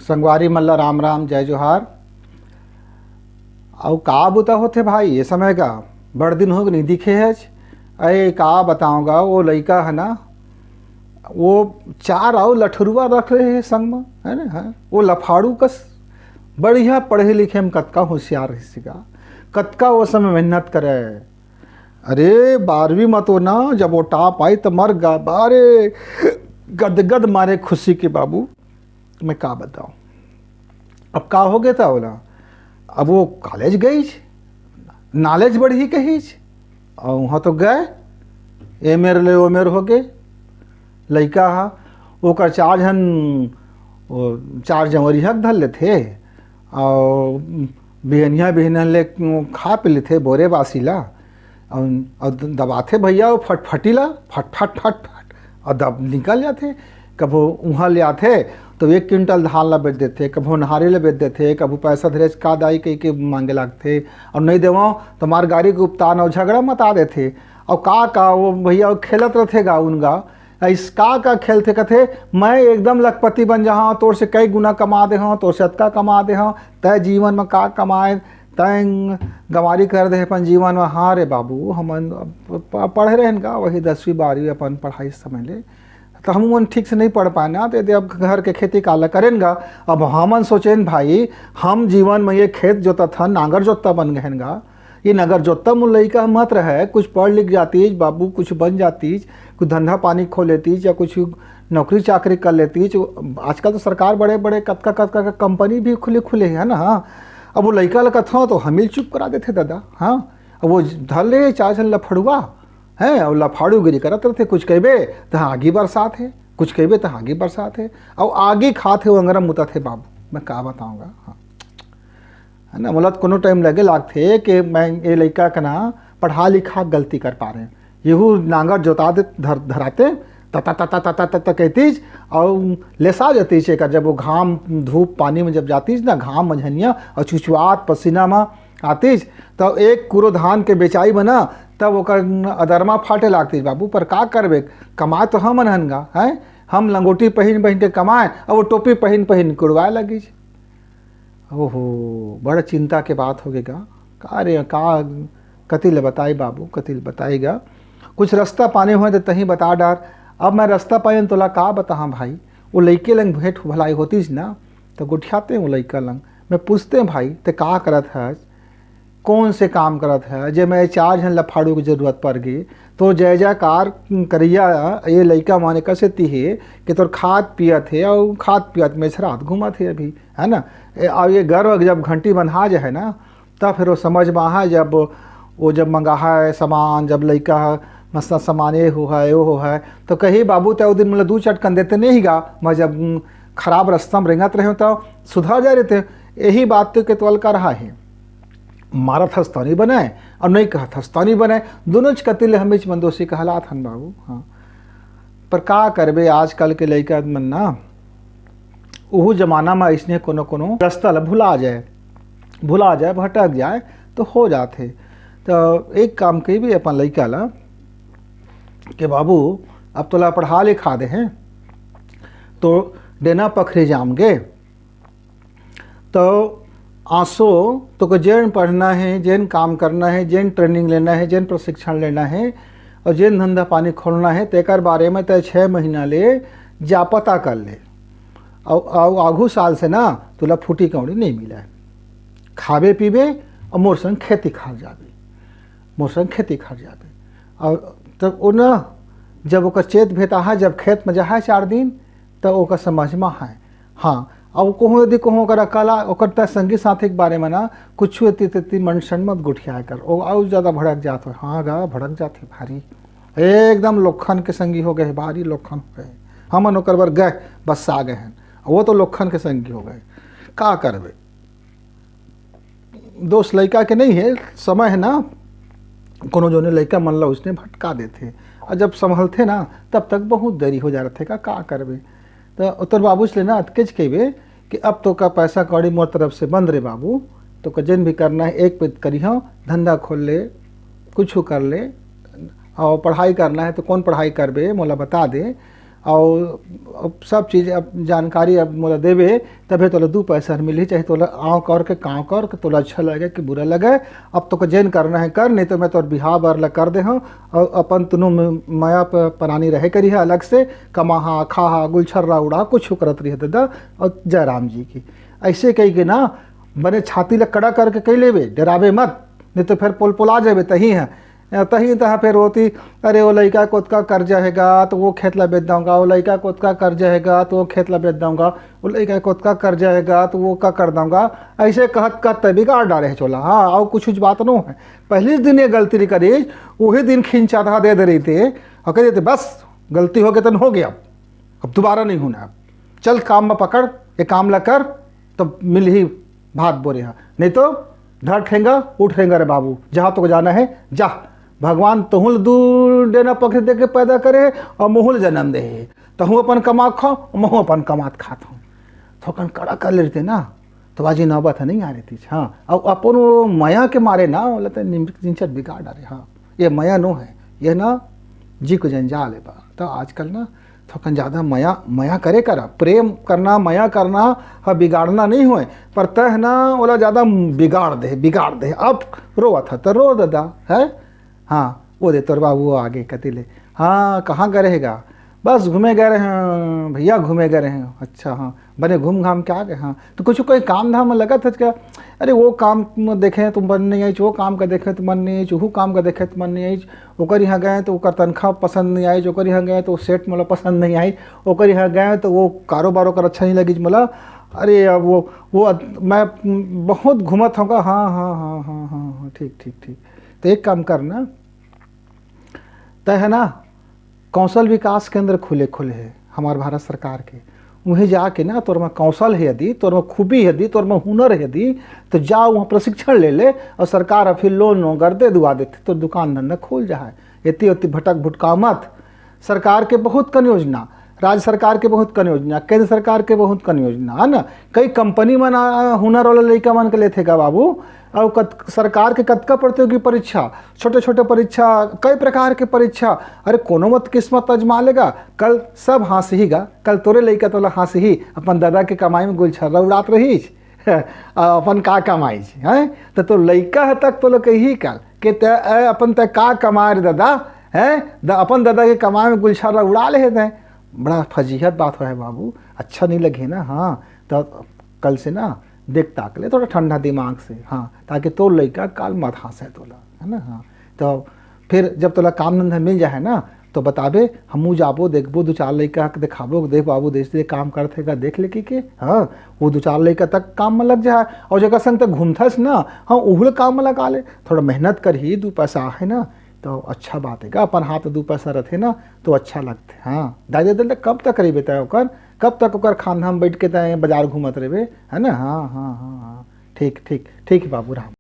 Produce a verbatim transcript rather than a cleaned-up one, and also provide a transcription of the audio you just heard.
संगवारी मन ला राम राम, जय जोहार। अउ का बुता होथे भाई ये समय का? बड़ दिन हो गे, नहीं दिखे हच। अरे का बतावं गा, वो लइका हे ना, वो चार अउ लठरुआ रख ले हे संग म, है ना? हाँ, वो लफाड़ू कस बढ़िया पढ़े लिखे म कतका होशियार रहिस गा, कतका वो समय मेहनत करे। अरे बारहवीं म तो ना, जब वो टॉप आई त मर गा, अरे गदगद मारे खुशी के बाबू, मैं का बतावं। अब का हो गे त ओला, अब वो कॉलेज गईच, नॉलेज बढ़ही कहिच, अउ वहाँ तो गए, ए मेर ले ओ मेर हो गे। लइका हा, ओकर चार झन, ओ, चार जंवरिहा के धर लेथे, अउ बिहनिया बिहनिया ले खा पी लेथे बोरे बासी ला, अउ, अउ दबाथे भैया वो फटफटी ला, फट, फट, फट, फट, अउ दब निकल जाथे। कभू उहाँ ले आथे, तो एक क्विंटल धान ला बेच देथे, कभू ओन्हारी ला बेच देथे, कभू पैसा धरेच का दाई कहि के मांगे लागथे, अउ नहीं देवं, तो मार गारी के उपतान अउ झगड़ा मता देथे। अउ का, का वो भैया वो खेलत रथे गा उनगा, अइस का, का खेलथे कथे, "मैं एकदम लखपति बन जहाँ, तोर से कई गुना कमा दे हूँ, तोर से अतका कमा दे हूँ, तय जीवन में का कमाए, तय गंवारी कर दे अपन जीवन में।" हाँ रे बाबू, हमन प-, प-, पढ़े रहेन गा, वही दसवीं बारहवीं अपन पढ़ाई समय ले, तो हम मन ठीक से नहीं पढ़ पाए ना, तो यदि अब घर के खेती काला करेन गा, अब हमन सोचेन भाई, हम जीवन में ये खेत जोतत हन, नांगर जोतता बन गए गा, ये नांगर जोतता मुन लइका मत रहे, कुछ पढ़ लिख जातीच बाबू, कुछ बन जातीच, कुछ धंधा पानी खोल लेतीच या कुछ नौकरी चाकरी कर लेतीच। आजकल तो सरकार बड़े बड़े कतका कतका का कंपनी भी खुले खुले है ना। अब वो लइका ला कथों तो हमिल चुप करा देथे दादा। हाँ, अब वो धर ले चार झन लफड़ुआ, हैं, अउ लफाड़ूगिरी करत रथे, कुछ कहिबे त आगी बरसात हे, कुछ कहिबे त आगी बरसात हे, अउ आगी खात हे, वो अंगरा मुतत हे बाबू, मैं का बतावं गा। हाँ, है ना, मोला त कोनो टाइम लगे लागथे कि मैं ये लइका के ना पढ़ा लिखा गलती कर पारें। यहू नांगर जोता दे धर-, धराते, तता, तता, तता, तता कहतीच, अउ लेसा जतीच एकर, जब वो घाम, धूप, पानी में जब जातीच ना, घाम मझनिया, अउ चुचुआत पसीना में आतीच, तब एक कुरो धान के बेचाई में ना, तब ओकर अदरमा फाटे लागतीच बाबू। पर का करबे, कमाए तो हमन हन गा, हैं? हम लंगोटी पहिन पहिन के कमाए, अउ वो टोपी पहिन पहिन के उड़वाए लगिच। ओहो, बड़ चिंता के बात हो गे गा। का रे, का, कति ले बताई बाबू, कति ले बताई गा। कुछ रस्ता पानी होय त तहीं बता डार। अब मैं रस्ता पाएन तोला का बताहां भाई। वो लइके लंग भेंट भलाई होतीच ना, त गोठियातें वो लइका लंग। मैं पूछतें, "भाई, ते का करत हस? कौन से काम करत हस, जे मैं चार झन लफाड़ू के जरूरत पर गे?" तो जय जयकार करइया ये लइका मन कसे ती हे कि तोर खात पियत हे अउ खात पियत में छरात घूमत हे अभी, है ना? ए, अउ ये गर्व जब घंटी बन्हा जाए ना, तब फिर वो समझ में आए, जब वो जब मंगाहा है सामान, जब लइका है, मसला सामान ये हो है, वो हो है, तो कही, "बाबू, तै वो दिन मोला दू चटकन देते नहीं गा, मैं जब, उम, खराब रस्ता में रेंगत रहे हूँ, तो सुधर जा रहे थे।" यही बात तो के तोल का रहा है, मारत हस तनी बनाए और नहीं कहत हस तनी बनाए, दोनों कति ले हमें मन दोषी कहलात हन बाबू। हाँ, पर का करबे, आजकल के लइका मन ना, उहू जमाना में अइसने कोनो कोनो रस्ता ला भुला जाए, भुला जाए, भटक जाए, तो हो जाथे। तो एक काम कहिबे अपन लइका ला कि "बाबू, अब तोला पढ़ा लिखा दे हैं, तो डेना पखरी जाम गे, तो आंसू तोके जेन पढ़ना है, जेन काम करना है, जेन ट्रेनिंग लेना है, जेन प्रशिक्षण लेना है और जेन धंधा पानी खोलना है, तेकर बारे में तय छः महीना ले जा पता कर ले। अउ, अउ आघू साल से ना तोला फूटी कौड़ी नहीं मिले। खाबे पीबे और मोर संग खेती खार जाबे, मोर संग खेती खार जाबे।" और तब वो ना, जब ओकर चेत भेटाहा, जब खेत में जाहा चार दिन, तो ओकर समझ में आए। हाँ, अब कहूँ यदि कहूँ ओकर अकल आ, ओकर त संगी साथी के बारे में ना कुछ एती तेती मनसन मत गोठियाए कर, वो अउ ज्यादा भड़क जात हो। हाँ गा, भड़क जात है भारी, एकदम लोखन के संगी हो गए, भारी लोखन हो गए। हमन ओकर बर गए, बस आ गए हैं, वो तो लोखन के संगी हो गए। का करबे, दोष लइका के नहीं है, समय है ना, कोनो जोने लइका मन ला उसने भटका देथे, और जब संभलथे ना, तब तक बहुत देरी हो जा रथे। का, का करबे? तो तोर बाबूस ले ना अतकेच कहिबे कि अब तोका पैसा कौड़ी मोर तरफ से बंद रे बाबू, तोका जेन भी करना है एक पे करिहो, धंधा खोल ले, कुछ कर ले, और पढ़ाई करना है तो कौन पढ़ाई करबे, मोला बता दे। अउ अब सब चीज, अब जानकारी अब मोला देबे, तभे तोला दू पैसा मिलही, चाहे तोला आँव कर के काँव कर के, तोला अच्छा लगे कि बुरा लगे। अब तोके जेन करना हे कर, नहीं तो मैं तोर बिहाव बर ला कर दे हँव। अउ अपन तूनो म-, मया प-, परानी रहे करिहा अलग से, कमाहा, खाहा, गुलछर्रा उड़ाहा, कुछु करत रहिहा ददा, अउ जय राम जी की। अइसे कहिके ना, बने छाती ला कड़ा करके कहि लेबे, डराबे मत, नहीं तो फेर पोलपोला जाबे तहीं ह। तहीं तहाँ फेर होती, "अरे, वो लइका के ओतका कर्जा हे गा, त वो खेत ला बेच दँव गा, वो लइका के ओतका कर्जा हे गा, त वो खेत ला बेच दँव गा, वो लइका के ओतका कर्जा हे गा, त वो का कर दँव गा।" अइसे कहत कहत तैं बिगाड़ डारे हस ओला। हाँ, अउ कुछु बात नो हे। पहिली दिन ये गलती करिस, उही दिन खिंचारहा दे दे रहिते, अउ कहि देते, "बस, गलती होगे तेन होगे, अब, अब दुबारा नहीं होना हे। चल काम म पकड़, ये काम ला कर, तब मिलही भात बोरे ह। नहीं तो धर ठेंगा, उठ ठेंगा रे बाबू, जहाँ तोके जाना हे, जा। भगवान तोहूँ ल दू डेना पखरी देके पैदा करे हे अउ मोहूँ ल जनम दे हे। तहूँ अपन कमा के खाव, मोहूँ अपन कमात खात हँव।" थोकन कड़ा कर ले रहिते ना, त आज ये नौबत ह नहीं आ रहितिस। हाँ, अउ अपन वो मया के मारे ना, ओला त निम-, निंचट बिगाड़ डारे। हाँ, ये मया नो हे, ये ना जी के जंजाल हे बा। त आजकल ना थोकन ज्यादा मया, मया करे करा, प्रेम करना, मया करना ह बिगाड़ना नहीं होय, पर तैं ह ना ओला ज्यादा बिगाड़ दे, बिगाड़ दे। अब रोवत ह त रो ददा, हे? हाँ, वो दे तोर बाबू आगे कति ले। हाँ, कहाँ गे रहे गा? बस घूमे गे रहेंव भैया, घूमे गे रहेंव। अच्छा, हाँ, बने घूम घाम के आ गे? हाँ, त कुछु कोई काम धाम म लगत हस का? अरे, वो काम म देखेंव त मन नहीं आइस, वो काम का देखेंव त मन नहीं आइस, उहू काम का देखेंव त मन नहीं आइस, ओकर इहाँ गेंव त ओकर तनखा पसंद नहीं आइस, ओकर इहाँ गेंव त वो सेठ मोला पसंद नहीं आइस, ओकर इहाँ गेंव त वो कारोबार ओकर अच्छा नहीं लगिस मोला। अरे, अब वो, वो अद-, मैं बहुत घूमत हँव गा। हाँ, हाँ, हाँ, ठीक, ठीक, ठीक। त एक काम कर ना, तैं ह ना, कौशल विकास केंद्र खुले, खुले हे हमर भारत सरकार के। उहें जाके ना, तोर म कौशल हे यदि, तोर म खूबी हे यदि, तोर म हुनर हे यदि, त जा उहाँ प्रशिक्षण ले ले, अउ सरकार ह फिर लोन वगैरह दे दुआ देथे, तोर दुकान धंधा खुल जाहय। एती ओती भटक भुटका मत। सरकार के बहुत कन योजना, राज्य सरकार के बहुत कन योजना, केंद्र सरकार के बहुत कन योजना, हे ना? कई कंपनी मन, आ, हुनर वाला लइका मन के लेथे गा बाबू। अउ कत-, सरकार के कतका प्रतियोगी परीक्षा, छोटे-छोटे परीक्षा, कई प्रकार के परीक्षा। अरे, कोनो मत किस्मत आजमा ले गा, कल सब हाँसही गा, कल तोरे लइका तोला हाँसही, अपन ददा के कमाई म गुलछर्रा उड़ात रहिस, अउ अपन का कमाइस, हैं? त तोर लइका ह तक तोला कहिही कल, के तैं, ए, अपन तैं का कमाय रे ददा, हैं? द-, अपन ददा के कमाई म गुलछर्रा उड़ा ले हे तैं। बड़ा फजीहत बात होय हे बाबू, अच्छा नहीं लगे ना, हाँ, त कल से ना देख ताक ले थोड़ा ठंडा दिमाग से, हाँ, ताकि तोर लइका काल मत हाँसे तोला, हे ना? हाँ, त फिर जब तोला काम धंधा मिल जाहय ना, त बताबे, हमू जाबो, देखबो, दू चार लइका के देखाबो, देख बाबू, देश दे काम करथे का, देख ले कहिके, हाँ, वो दू चार लइका तक काम म लग जाहय, अउ जेकर संग तैं घूमथस ना, हाँ, उहू ल काम म लगा ले, थोड़ा मेहनत करही, दू पैसा हे ना, त अच्छा बात हे गा, अपन हाथ दू पैसा रथे ना, त अच्छा लगथे। हाँ, दाई ददा ल कब तक रहिबे तैं ओकर, कब तक ओकर खांधा म बइठ के तैं बाजार घूमत रहिबे, हे ना? हाँ, हाँ, हाँ, हाँ, ठीक, ठीक, ठीक हे बाबू राम।